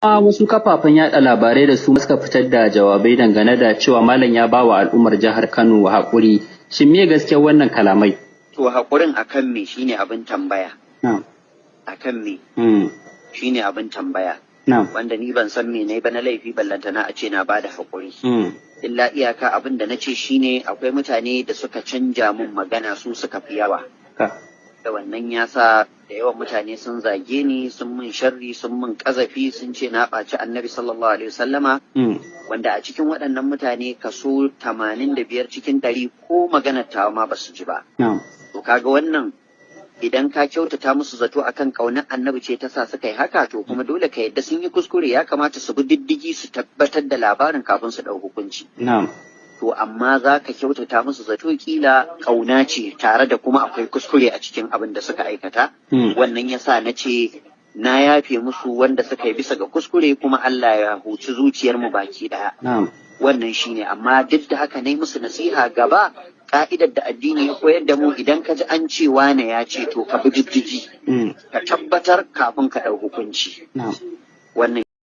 Wasu kafafen yaɗa labarai da su suka fitar da jawabai dangane da cewa malam ya ba wa al'ummar jihar Kano haƙuri. Shin me gaskiyar wannan kalamai? To, haƙurin akan me shine abin tambaya. Akan me shine abin tambaya. Wanda ni ban san me ne ba na laifi, ballantana a ce na bada haƙuri. Illa iyaka abin da na ce shine akwai mutane da suka canja mun magana, su suka fi yawa. Da wannan ya sa da yawan mutane sun zage ni, sun mun sharri, sun mun ƙazafi, sun ce na ɓaci Annabi sallallahu alaihi wasallama. Wanda a cikin waɗannan mutane kaso 85% ko maganar tawa ma ba su ji ba. To, kaga wannan idan ka kyautata musu zato akan ƙaunar Annabi ce ta sa suka yi haka, to kuma dole ka yadda sun yi kuskure, ya kamata su bi diddigi su tabbatar da labarin kafin su ɗau hukunci. To, amma za ka kyautata musu zato kila ƙauna ce tare da kuma akwai kuskure a cikin abin da suka aikata. Wannan ya sa na ce na yafe musu wanda suka yi bisa ga kuskure, kuma Allah ya huci zuciyar mu baki ɗaya. Wannan shine, amma duk da haka na yi musu nasiha gaba ka'idar da addini ya koyar da mu, idan ka ji an ce wane ya ce, to ka bi diddigi ka tabbatar kafin ka ɗau hukunci. Wannan